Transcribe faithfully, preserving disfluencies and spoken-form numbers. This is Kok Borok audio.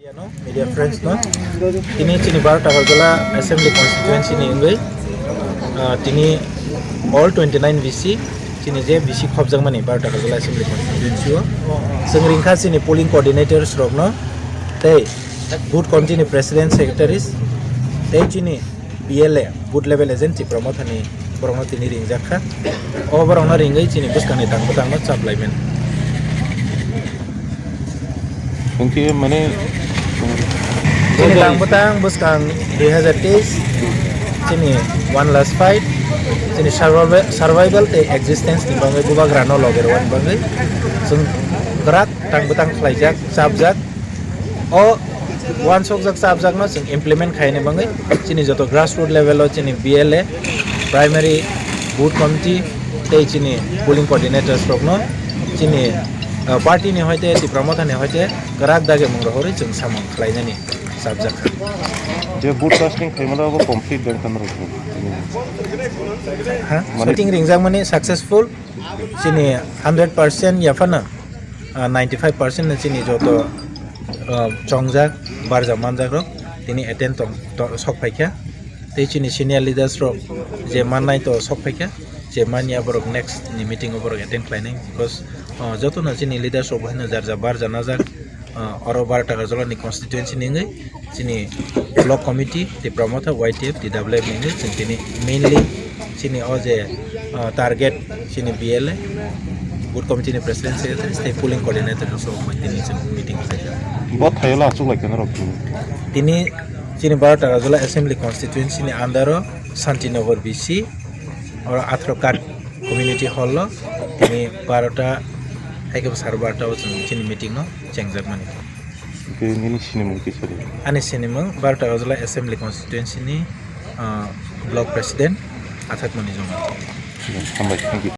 Media friends no, tini chini Barota Agartala Assembly Constituency ni wngwi, ah, tini all twenty nine B C, chini je B C khopjakmani Barota Agartala Assembly Constituency o, chwng ringkha chini polling coordinators rokno, tei booth committee ni president secretaries, tei chini B L A booth level agent Tipra Mothani borokno tini ringjak kha. O borokno ringwi chini bwskangni tang bwtangno chap laimani. Hwnkhe mane, chini tang bwtang bwskang dui hazar teis, chini one last fight, chini survival, survival tei existence ni bagwi bubagrano loge rwani bagwi chwng kwrak tang bwtang khlaijak, chapjak. O uansukjak chapjakno chwng implement khaini bagwi chini joto grassroot level o chini B L A, primary, booth committee tei chini polling coordinators rokno chini, uh, party ni hoite Tipra Motha ni hoite kwrak dagi mung rohorwi chwng samung khlainani chapjak kha. Je booth casting khaimano abo complete wngkha norok? Ha? Mane shooting ringjakmani successful, chini hundred percent yaphano, ah, ninety five percent no chini joto, ah, chongjak, barja manjak rok tini attend tong, to, sok phaikha. Tei chini senior leaders rok je mannai to sok phaikha, je manya borok next ni meeting o borok attend khlainai, because, ah, joto no chini leaders rok bo haino jar jar barja najak, ah, oro Barota Agartala ni constituency ni wngwi chini block committee, Tipra Motha, Y T F, T W F ni wngwi chwng tini mainly chini o je, ah, target chini B L A, booth committee ni president secretary tei polling coordinator rok bai tini chwng meeting khlaijak. Bo thaio la achuk lai khe norok tini? Tini chini Barota Agartala Assembly Constituency ni under o Santinagar B C, oro atharo kat community hall o tini barota hai khe sar barota o chwng chini meeting no chengjakmani. Hwnkhe nini sinimung kisa di. Ani sinimung Barota Agartala Assembly Constituency ni, ah, block president Athakmani Joma. Hambai, thank you.